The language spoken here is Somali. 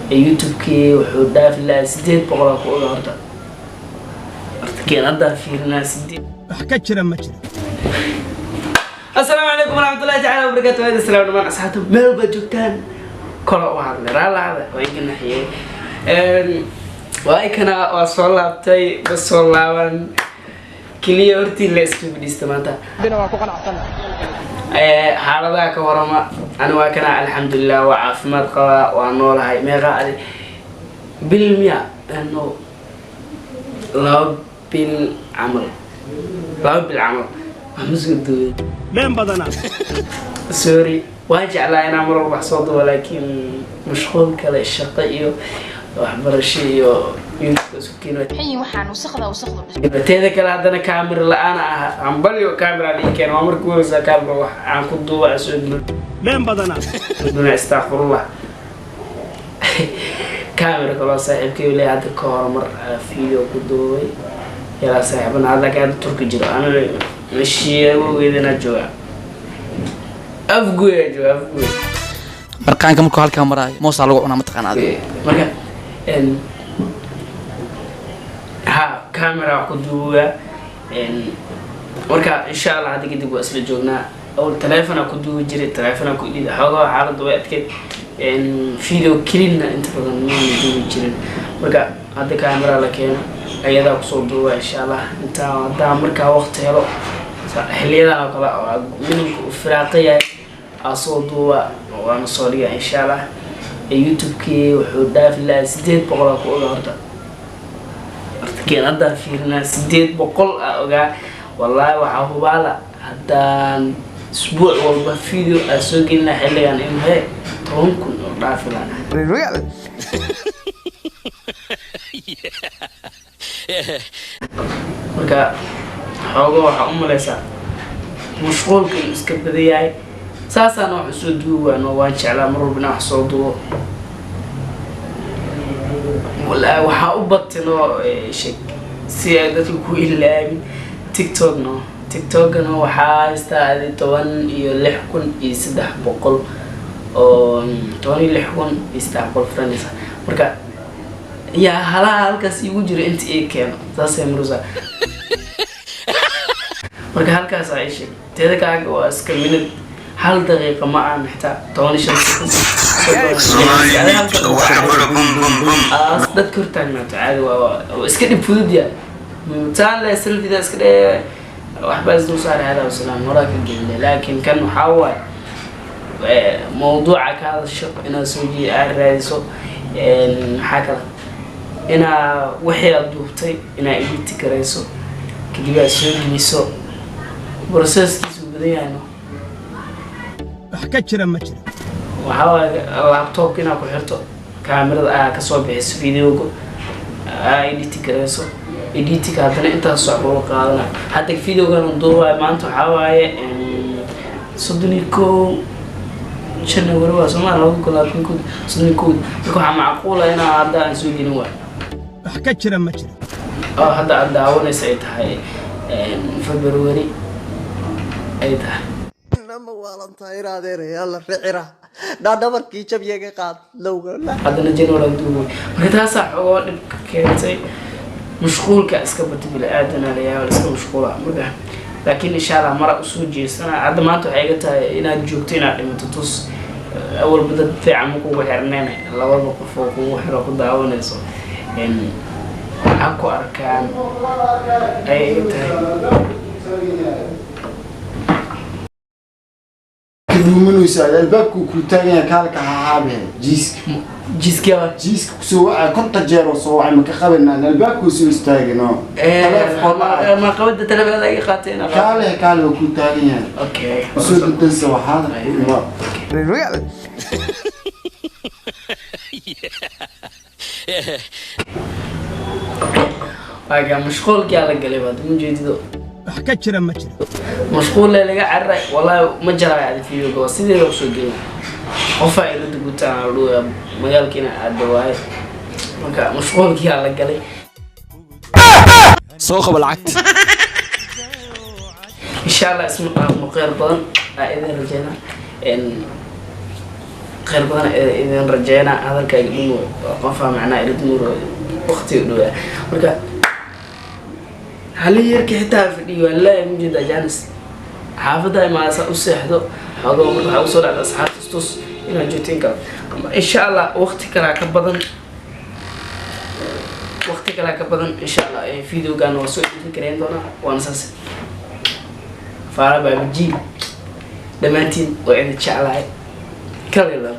YouTube-kii wuxuu dhaafi lahaa 800 ku oga. Horta keen haddaa fiirinaa sideed. Wax ka jira ma jiro. Asalaamu calaykum waraxmatullahi tacaala wabarakaatu. Waadi salaam dhamaan asxaabta meel baad joogtaan. Kora u hadlay, raalaada waa iga naxiyey. Waa ikana, waa soo laabtay, ma soo laaban keliya hortii la iska fadhiista maanta. Bina waa ku qanacsan. Xaaladaha ka warama. Ani waa kana, alxamdulilah, waa caafimaad qabaa, waa noolahay. Meeqa adi bil miya? No, 2 bil camal, 2 bil camal wax ma soo duwin. Been badana. Sorry, waan jeclaa inaan mar walba wax soo dubo, laakiin mashquul kale, shaqo iyo waxbarasho iyo YouTube isku keeno. Maxay waxaan wasaqda wasaqda? Teeda kale haddana kaamira la-aan ah. Ambalyo kaamira lii keena, waa markii ugu horeysa kaamira wax aan ku duuba aan soo gelin. Been badana. Duna istakfurullah. Kaamira kaloo saaxiibkay leeyahay hadda ka hor mar video ku duubay yalaa saaxiibana hadda ka hadda Turki jiro, aniga meshii awowgeedana jooga, Afguya jooga, Afguya. Marqaanka markuu halkaa maraayo moosaa lagu cunaa, mataqaana adiga. Marka ha camera wax ku duuba. Marka insha Allah hadda kadib waa isla joognaa. Awal taleefona ku duubi jiray, taleefona ku dhida, xoogaa xaaladda way adkeyd. Video kelina inta badan maana duubi jirin. Marka hadda camera la keeno, ayadaa kusoo duuba insha Allah. Intaa haddaa markaa waqti helo, xiliyadan oo kale oo minimka uu firaaqa yahay, aa soo duuba, waana soo dhiga insha Allah. YouTube-kii wuxuu dhaafi lahaa 800 ku oga. Horta keen haddaa fiirinaa, 800 aa ogaa. Wallaahi waxaa hubaala haddaan isbuuc walba video aa soo gelina xilligan in he 10,000 oo dhaafi lahaa. Marka xoogo waxaa u maleysaa mashquulka inuu iska badan yahay, saasaana wax usoo duubi waano. Waan jeclaa mar walba inaan wax soo duubo. Wallaahi waxaa u batinoo sheeg si ay dadka ku ilaabin TikTok. No, TikTokna waxaa haystaa adi 16,300 oo 16,300 friends. Marka yaa halaha halkaas igu jira inta ii keeno, saasay marusa. Marka halkaas aa ii sheeg. Teeda kaaga waa iska minid, hal daqiiqa ma aan xitaa 15 second dadka hortaagnaato caadi waa iska dhib fudud yahay. Taan le selfida iska dhee, waxbaa isdul saaray, hada wasalaam, horaa ka gelina. Laakiin kan waxaa waaye mawduuca ka hadasho inaad soo jii aad raadiso. Maxaa kale inaa wixii aad duubtay inaa edit garayso, kadib aad soo geliso, processkiisu badan yahay, no. Wax ka jira ma jiro. Waxaa waaye laptopka inaad ku xirto kaamirada, aa kasoo bixiso videoga, aa edit garayso, editka haddana intaas socba la qaadana. Hadda videogan duubaayo maanta waxaa waaye 31 January, waa Soomaali 2021, 31. Marka waxaa macquula inaa hadda aan soo gelin waayo. Wax ka jira ma jiro. Oo hadda aad daawanaysa ay tahay February ay tahay. Nama waalantahay inaadeerayaala ricira dhaadhabarkii jabyaga qaad lowga. Haddana January aan duubay. Marka taasaa xogoo dhibka keentay, mashquulka iska bata, bini-aadana layaaba la iska mashquula. Marka laakiin insha Allah mara usoo jeesana. Hadda maanta waxay iga tahay inaad joogto inaad dhimato tus. Awalba dad fiican ma kugu xirneen, labada qof oo kugu xiro ku daawanayso ha ku arkaan ayay iga tahay. Luminaysaa albaabku kuu taagan yahay, kaalka hahaabe jiiska. Jiiska? Jiiska kusoo wacay, 50 jeer oo soo wacay, maka qabanaan, albaabkuu soo istaagino. Ma qabada telefoonada iga qaatay inaa Kaale, kaale, waa kuu taagan yahay. Okay. Usoo dadansa waxaad ima. Waaga mashquulkii la galay baad ma jeedido. Wax ka jira ma jiro. Mashquul laga cararay. Wallahi ma jaraayo adi videoga, waa sideeda usoo gelin. Qofaa ila dugutaan la dhuuya magaalkiina aada waaye. Marka mashquulkii la galay. Soo qabo lacagta. Insha Allah isma dhaafno, kheyr badan aa idin rajeynaa. Khayr badan idin rajeynaa. Hadalkaaga dhumo qofaa macnaha ila dumuuro waqtiga dhowaa. Marka hali yarka xitaa fadhiyo wallahi mujeeda janis xaafadda imaasa u seexdo xoogo. Marka waxaa usoo dhacda asxaabta istus inaad joogtiin kale. Insha Allah waqti kalaa ka badan, waqti kalaa ka badan insha Allah. Videogan waa soo edin karayn doonaa, waana saas. Faara Baabaji, dhammaantiin waa idin jeclahay, kala.